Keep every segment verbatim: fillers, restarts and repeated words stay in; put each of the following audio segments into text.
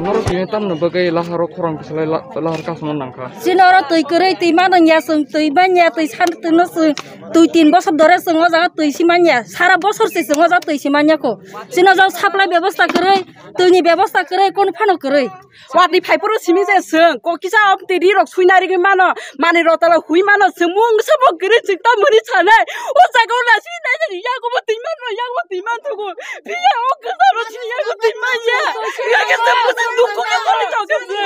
Norok tini tamni bagwi laharo khorang kisa lai la-, lahar kasano nangkha. Chini oro twi kwrwi, twi mano wngya chwng, twi manya, twi san, twi no chwng, twi tin bosor dore chwng o jaga twi si manya, sara bosor se chwng o jaga twi si manya kho. Chini o jaga supply bebosta kwrwi, twini bebosta kwrwi, kunu phano kwrwi. Watwi phaiphuru simi je chwng, kok kisa om twi ri rok suina rigwi mano, mani rotala hui mano, chwng mungsa bo kwrwi chwng tamoni sanai. O jaga o nasi nai nai yago bo twi mano, yago bo twi man thugo. Phiya o kwsa ro sini yago twi man ya. Yago se bo se dukhu ke kole jago se.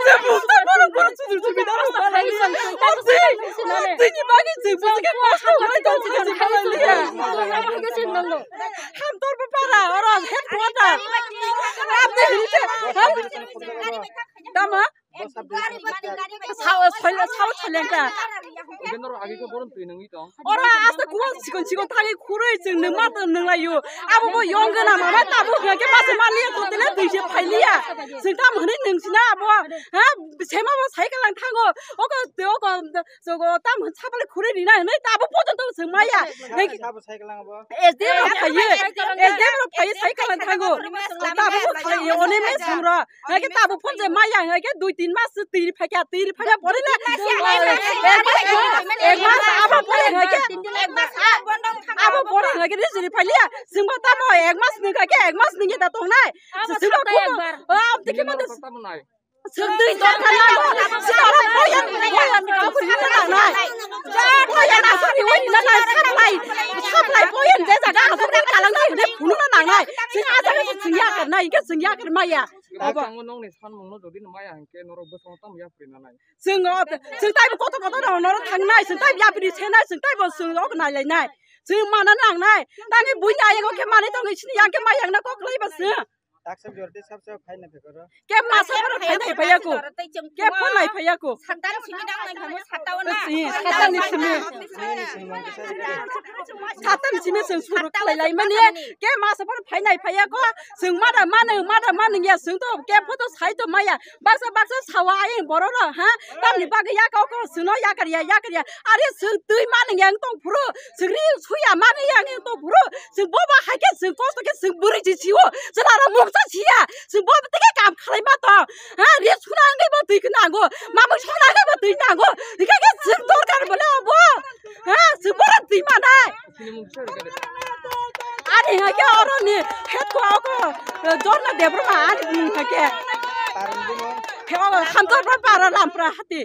Se bo se bo ro bo se dukhu ke daro. O twi, o twi ni bagi se bo se ke kosto hore jago se. Hamtor para oro headquarter. Tamo? Sao, sao, sao lengka. Oro asta kuwa sikon sikon thangwi khurui chwng nwngma tong nwnglaio. Abo bo yong gana mama tabo hwnkhe masa maliya totele twi se phailiya. Chwng tamo hwnwi nwngsina abo, ha? Sema bo sai kalang thango. Oko, oko, Sogo tam hwn sabale khuri rina hwnwi tabo pojonto chwng maya. Sabo cycle ang bo. S D M rok phaio. S D M rok phaio cycle ang thango. Tabo bo khalai one mes bung rok. Hake tabo phone je maya hake dui tin mas twi ri phaikha twi ri phaikha pore le. Ek mas abo pore hake. Abo pore hake ri jiri phailia. Chwng bo tamo ek mas nung hake ek mas nung ta tongnai. Chwng bo. Am tiki ma. Serdui dorkar nango. Sitara poyan, poyan ni kapur hino nangnai. Poyan asari wai ni nangnai, supply. Supply poyan je jaga asari kalang nai, ne phunu na nangnai. Sing asari sing ya kar nai, ke sing ya kar maya. Oba. Ang nong ni san mong no jodi no maya hingke norok bosong tam ya pri nanai. Sing o, sing tai bo koto koto no norok thangnai, sing tai ya pri senai, sing tai bo sing ok nai lai nai. Sing mana nangnai. Tani buina yang oke mani tong sini yang ke maya na kok lai ba sing. Taksa jordi sabsa phai na phekoro. Ke masa phano phai nai phai ako. Ke phone nai phai ako. Satan simi dang nai phamo sata o na. Si, satan ni simi. Satan simi sing suru khlai lai mani. Ke masa phano phai nai phai ako. Sing mada manu, mada manu ya sing to. Ke photo sai to maya. Baksa baksa sawa ayeng bororo ha. Tamni bagwi ya kau kau sino ya kar ya ya kar ya. Are sing twi manu yang tong phuru. Sing ri suya manu yang yang tong phuru. Chwng bo ba hai khe chwng kosto khe chwng bwrwi se sio. Chwla rok mungsa sia. Chwng bo tike kam khlai ma to. Ha, ri suna ngai bo twi nango. Mamung suna ngai bo twi nango. Hingke khe chwng dorkar bole obo. Ha, chwng bo twi manai. Ani hai khe oro ni het ko ko. Jorna Debbarma ani hai khe. He oro Hamtorpra para Rampra hati.